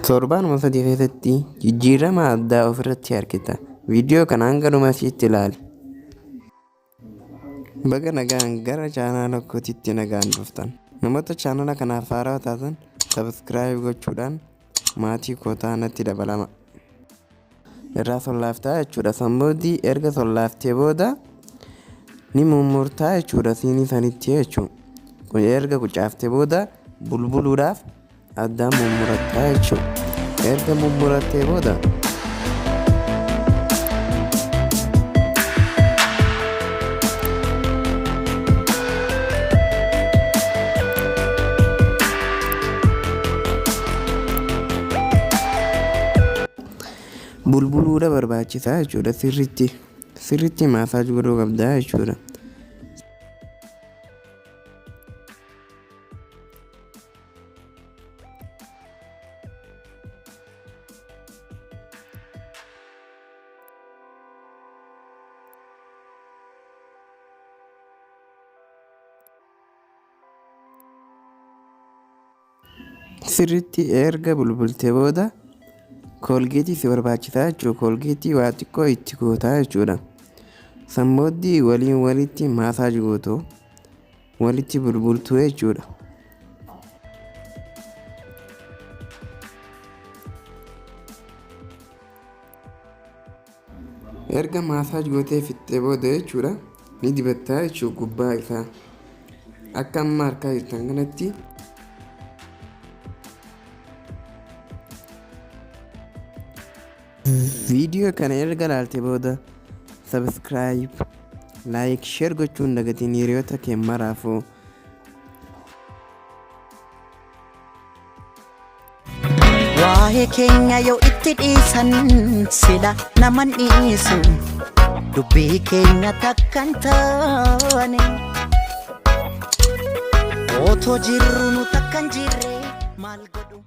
Torbaanuma 3 keessatti jijjiirama addaa ofirratti argita. Viidiyoo kana hanga dhuma isiitti ilaali. Baga nagaan gara chaanaala kootiitti nagaan dhuftan. Namoota chaanaala kanaaf haarawaa taatan subscribe gochuudhaan maatii koo taanatti dabalama. Irraa sollaaftaa jechuudha. San booddee erga sollaaftee booda ni mummurtaa jechuudha siinii sanitti jechuudha. Kun erga qucaaftee booda bulbuluudhaaf addaan mummurattaa jechuudha. Erga mummurattee booda bulbuluudha barbaachisaa jechuudha sirritti sirritti maasaaj godhuu qabdaa jechuudha. Sirriitti erga bulbultee booda koolgeetii si barbaachisaa jechuudha. Koolgeetii waa xiqqoo itti gootaa jechuudha. San booddee waliin walitti maasaaj gootu walitti bulbultu jechuudha. Erga maasaaj gootee fixxee booda jechuudha ni dibattaa jechuudha gubbaa isaa. Akka amma harkaa jirtan kanatti viidiyoo kana erga ilaalte booda subscribe, like, share gochuun dagatiin hiriyoota kee maraafuu. Waa'ee keenya yoo itti dhiisan sila naman dhiisu dubbii keenya takkan taane otoo jirru nu takkan jirre maal godhu.